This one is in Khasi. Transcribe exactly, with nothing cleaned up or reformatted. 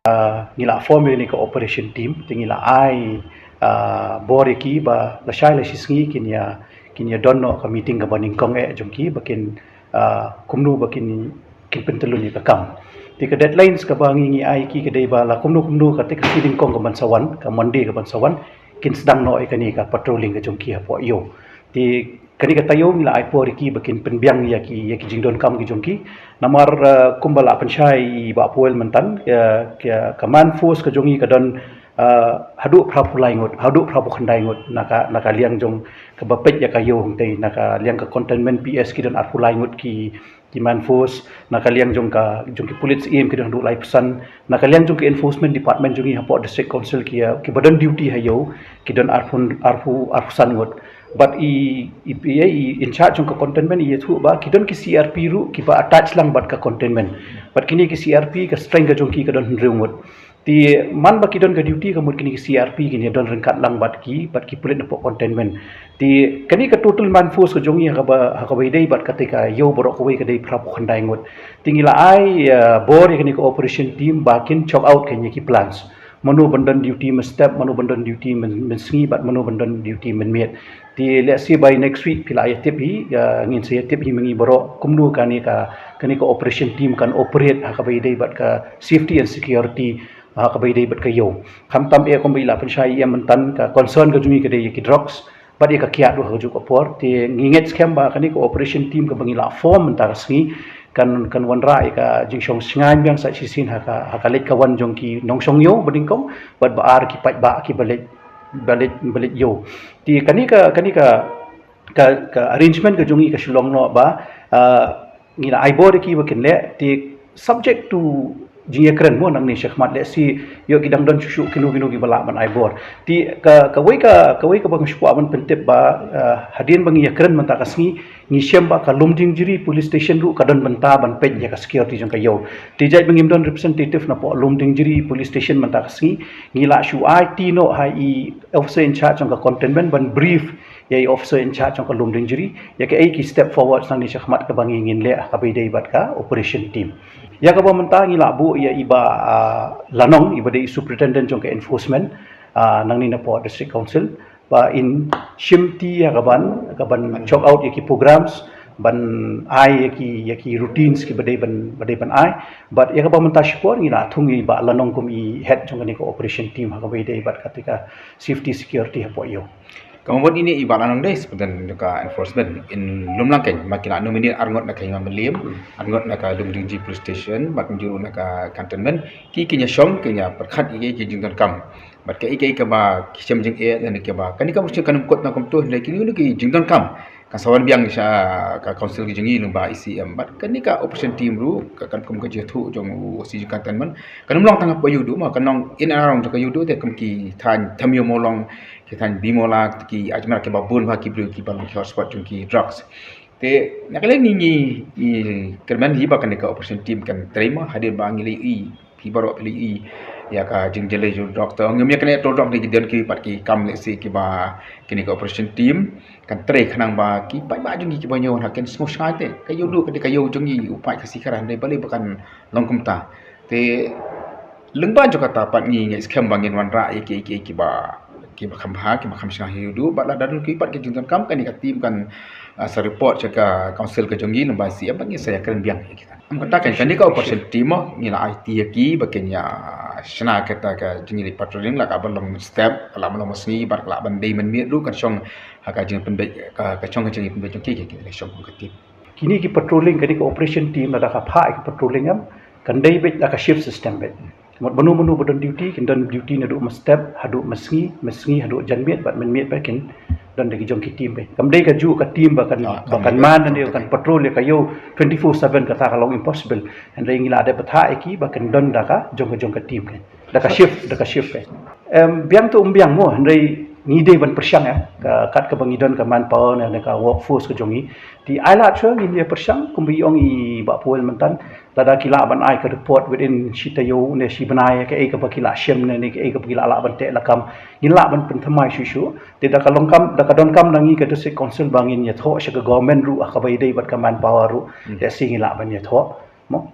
ah, ngi la form ïa kane ka operation team, te ngi la ai, ah, bor ïa ki ba lashai lashisngi kin ïa, kin ïa don noh ka meeting kaba nyngkong eh jong ki ba kin, ah, kumno ba kin, kin pyntyllun ïa ka kam. Te ka deadlines kaba ngi, ngi ai ki ka dei ba la kumno kumno kata ka sngi nyngkong kaban sa wan, ka Monday kaban sa wan, kin sdang noh ïa kane ka patrolling ka jong ki hapoh ïew. Te kane ka taïew ngi la ai por ïa ki ba kin pynbiang ïa ki, ïa ki jingdonkam ki jong ki. Namar, eh, kumba la pynshai i Bah Powell mynta, eh, ka, ka man force ka jong ngi ka don, eh, haduh phra phew lai ngut, haduh phra phew khyndai ngut, na ka, na ka liang jong kaba peit ïa ka ïew hangtei, na ka liang ka containment P S ki don arphew lai ngut ki, ki man force, na ka liang jong ka, jong ki pulit syiem ki don haduh lai phew san, na ka liang jong ki enforcement department jong ngi hapoh District Council ki, eh, kiba don duty ha ïew, ki don arphew, arphew, arphew san ngut. Bad i, i, i, i in charge jong ka containment i ïathuh ba ki don ki C R P ruh kiba attach lang bad ka containment. Bad kine ki C R P ka strength ka jong ki ka don hynriew ngut. Te man ba ki don ka duty ka mut kine ki C R P kin ïa don ryngkat lang bad ki, bad ki pulit napoh containment. Te kane ka total man force ka jong ngi ha kaba, ha kaba ïadei bad kata ka ïew baroh kawei ka dei phra phew khyndai ngut. Te ngi la ai, eh, bor ïa kane ka operation team ba kin chalk out kane ki plans. Mano ban don duty mynstep, mano ban don duty myn, mynsngi bad mano ban don duty mynmiet. Te let's say by next week phi la ïa tip hi, eh, ngin sa ïa tip hi ma ngi baroh kumno kane ka, kane ka operation team kan operate ha kaba ïadei bad ka safety and security, ha kaba ïadei bad ka ïew. Khamtam eh kumba i la pynshai ïa mynta ka concern ka jong ngi ka dei ïa ki drugs bad ïa ka kiad ruh ha kajuh ka por. Te ngi ngeit skhem ba kane ka operation team kaba ngi la form mynta ka sngi kan, kan wanrah ïa ka jingshong shngaiñ biang sa shisien ha ka, ha ka leit ka wan jong ki nongshong ïew ba nyngkong bad ba ar ki paidbah kiba leit, ba leit, ba leit ïew. Te kane ka, kane ka, ka, ka arrangement ka jong ngi ka shu long noh ba, ah, ngi la ai bor ïa ki ba kin leh, te subject to jingïakren mo nangne shakhmat, let's say ïoh ki dang don shuh shuh kino kino kiba lah ban ai bor. Te ka, kawei ka, kawei kaba nga shu kwah ban pyntip ba, ah, hadien ba ngi ïakren mynta ka sngi, ngi shem ba ka Lumdiengjri Police Station ruh ka don bynta ban peit ïa ka security jong ka ïew. Te jait ba ngim don representative napoh Lumdiengjri Police Station mynta ka sngi, ngi la shu aiti noh ha i officer in charge jong ka containment ban brief ïa i officer in charge jong ka Lumdiengjri ïa kaei ki step forward nangne shakhmat kaba ngi ngin leh ha kaba ïadei bad ka operation team. Ïa kaba mynta ngi la buh ïa i Bah, ah, Lanong iba dei i superintendent jong ka enforcement, ah, nangne napoh District Council, ba in shimti ïa kaban, kaban chalk out ïa ki programs, ban ai ïa ki, ïa ki routines kiba dei ban, ba dei ban ai. Bad ïa kaba mynta shipor ngi la thung ïa i Bah Lanong kum i head jong kane ka operation team ha kaba ïadei bad kata ka safety security hapoh ïew. Ka mut ine i Bah Lanong dei superintendent jong ka enforcement, in lum lang kein, ma ki la nominate arngut na ka Hima Mylliem, arngut na ka Lumdiengjri Police Station bad mynjur na ka containment, ki kin ïa shong, kin ïa pyrkhat ïa ki jingdonkam. Bad kaei kaei kaba ki shem jingeh lane kaba kane ka mut kan ym kut na kumto, hynrei kine ki jingdonkam kan sa wan biang sha ka council ka jong ngi lyngba E C M. Bad kane ka operation team ruh ka, kan kum ka jingïathuh jong u O C jong ka containment, kan ym long tang hapoh ïew duh mo, kan long in and around jong ka ïew duh, te kum ki thaiñ Thamiomawlong, ki thaiñ Bimawla, ki Ajmer, kiba bun bha ki briew kiba long ki hotspot jong ki drugs. Te na ka liang ngi, ngi, ngi kyrmen hi ba kane ka operation team kan trei mo, hadien ba ngi la ïohi, phi baroh phi la ïohi ïa ka jingjlei jong drug. Te ngim ïa kane to drug, ki don ki pat ki kam lehse kiba kane ka operation team kan trei khnang ba ki paidbah jong ngi kiba ñiew ha kin sngewshngaiñ te ka ïew duh ka dei ka ïew jong ngi, u paid Khasi Khara, hynrei balei ba kan long kumta. Te lyngba jong kata pat ngi ngeit skhem ba ngin wanrah ïa kiei kiei kiba, kiba kham bha, kiba kham shna ha ïew duh, bad lada don ki pat ki jingdonkam, kane ka team kan, ah, sa report sha ka council ka jong ngi lyngba E C M bad ngin sa ïakren biang ïa kita. Ym kata kein, kane ka operation team mo, ngi la aiti ïa ki ba kin ïa shna kata ka jingleit patrolling, la ka ban long mynstep, la ban long mynsngi, bad la ban dei mynmiet ruh kan shong ha ka jingpynbeit, ka, ka shong ka jingpynbeit jong ki, ki, ki shong kum ka team. Kine ki patrolling, kane ka operation team lada ka phah ïa ka patrolling em, kan dei beit da ka shift system beit. Mut mano mano ba don duty kin don duty naduh mynstep haduh mynsngi, mynsngi haduh janmiet, bad mynmiet bad kin don da ki jong ki team beit. Kam dei kajuh ka team ba kan, ah, ba kan man ne kan patrol ïa ka ïew twenty four seven, kata ka long impossible. Hynrei ngi la dep bthah ïa ki ba kin don da ka jong ka, jong ka team kein. Da ka shift, da ka shift kein. Em, biang to ym biang mo, hynrei ngi dei ban pyrshang, eh, ka, kat kaba ngi don ka manpower ne, ne ka workforce ka jong ngi. Te ai lad shuwa ngin ïa pyrshang kumba i ong i Bah Powell mynta, lada ki lah ban ai ka report within shi taïew ne shi bnai, kaei kaba ki la shem ne, ne kaei kaba ki la lah ban teh lakam, ngin lah ban pynthymmai shuh shuh. Te da ka long kam, da ka donkam na ngi ka District Council ba ngin ïathoh sha ka government ruh ha kaba ïadei bad ka manpower ruh. Hmm. Te shi ngin lah ban ïathoh mo.